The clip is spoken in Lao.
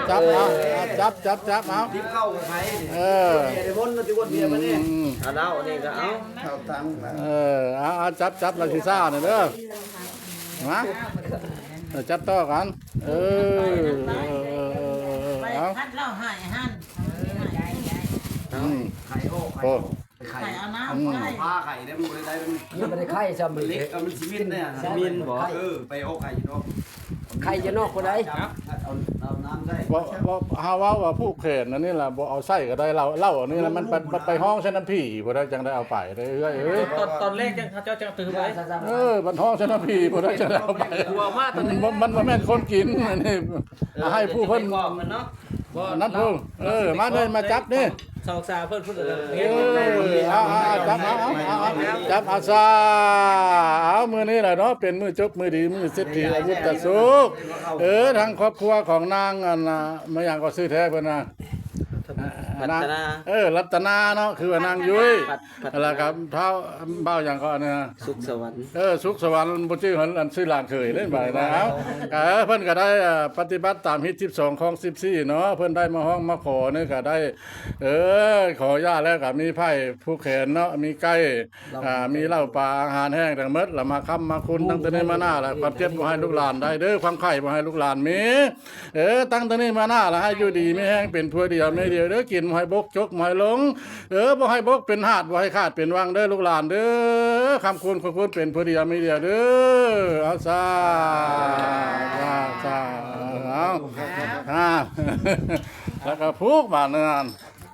ຈັບ ເອົາ ຈັບ ຈັບ ຈັບ ເອົາ ຕິບເຂົ້າກໍໄຂນີ້ ເອີ ເດມົນທີ່ວນເບຍມານີ້ ອືມ ເອົາເຫຼົ້ານີ້ກໍເອົາ ເຂົ້າຕັງ ເອີ ເອົາ ເອົາ ຈັບ ຈັບ ລາຊິຊານີ້ເດີ ມາ ເອີ ຈັບຕໍ່ກັນ ເອີ ເອີ ເອີ ເອີ ເອົາ ຄັດເຫຼົ້າໃຫ້ຫັ້ນ ອືມ ໄຂອອກ ໂອ້ ໄຂ ໄຂເອົານ້ຳ ອືມ ໃສ່ ຜ້າໄຂໄດ້ ມັນບໍ່ໄດ້ ມັນ ມັນບໍ່ໄດ້ໄຂຊ້ຳ ມັນເຫຼັກ ມັນຊິມິນເດ້ ຊິມິນບໍ່ ເອີ ໄປອອກໄຂຢູ່ນອກ ໄຂຢູ່ນອກບໍ່ໄດ້ ເອົາ ເອົານ້ຳໃສ່ ບໍ່ ບໍ່ ເຮົາເວົ້າວ່າຜູກແຂນອັນນີ້ລະ ບໍ່ເອົາໃສ່ກໍໄດ້ ເຫຼົ້າ ເຫຼົ້າອັນນີ້ລະ ມັນໄປ ໄປຮ້ອງໃສ່ນ້ຳຜີ ຜູ້ໃດຈັ່ງໄດ້ເອົາໄປເດ້ ເອື້ອຍເອີຍ ຕອນ ຕອນແລກຈັ່ງ ເຂົາເຈົ້າຈັ່ງຕື່ມໄວ້ ເອີ ບັດຮ້ອງໃສ່ນ້ຳຜີ ຜູ້ໃດຈັ່ງໄດ້ເອົາໄປ ກົວມາຕອນນີ້ ມັນ ມັນບໍ່ແມ່ນຄົນກິນ ອັນນີ້ ເອີ ໃຫ້ຜູ້ເພິ່ນ ເນາະ ອັນນັ້ນເພິ່ນ ເອີ ມາເດີ ມາຈັບນີ້ ສອງສາມເພິ່ນພຸ້ນ ເອີ ເອີ ເອົາ ເອົາ ເອົາ ຈັບ ເອົາ ເອົາ ເອົາ ຈັບ ເອົາ ຊາ ເອົາ ມື້ນີ້ລະເນາະ ເປັນມື້ຈົບ ມື້ດີ ມື້ເສດຖີອາວຸດຕະສຸກ ເອີ ທາງຄອບຄົວຂອງນາງ ອັນນ່າ ມາຫຍັງກໍຊື່ແທ້ເພິ່ນນະ ລັດຕະນາ ເອີ ລັດຕະນາເນາະ ຄືວ່ານາງຍຸ້ຍ ພັດ ພັດຕະນາ ແລ້ວກໍທ້າວ ບ່າວຫຍັງກໍອັນນັ້ນ ສຸກສະຫວັນ ເອີ ສຸກສະຫວັນ ບໍ່ຈື່ ອັນ ອັນຊື່ຫຼານເຂີຍເດ້ ບາດນີ້ນະ ເອົາ ກໍ ເອີ ເພິ່ນກໍໄດ້ ເອີ ປະຕິບັດຕາມຮີດສິບສອງ ຄອງສິບສີ່ເນາະ ເພິ່ນໄດ້ມາຮ້ອງມາຂໍນີ້ກໍໄດ້ ເອີ ຂໍອະນຸຍາດແລ້ວກໍມີໄພ້ຜູກແຂນເນາະ ມີໄກ່ ອ່າ ມີເຫຼົ້າປາອາຫານແຫ້ງທັງໝົດ ລະມາຄ້ຳມາຄຸນ ຕັ້ງແຕ່ນີ້ມາໜ້າລະ ຄວາມເຈັບບໍ່ໃຫ້ລູກຫຼານໄດ້ເດີ ຄວາມໄຂ້ບໍ່ໃຫ້ລູກຫຼານມີ ເອີ ຕັ້ງແຕ່ນີ້ມາໜ້າລະໃຫ້ຢູ່ດີມີແຮງ ເປັນຜົວດຽວເມຍດຽວເດີ ກິນບໍ່ໃຫ້ບົກ ຈົກບໍ່ໃຫ້ຫຼົງ ເອີ ບໍ່ໃຫ້ບົກເປັນຫາດ ບໍ່ໃຫ້ຂາດເປັນວັງເດີລູກຫຼານເດີ ຄ້ຳຄູນ ຄູນເປັນຜົວດຽວເມຍດຽວເດີ ເອົາ ສາ ສາ ສາ ເອົາ ອ່າ ແລ້ວກໍຜູກບາດນີ້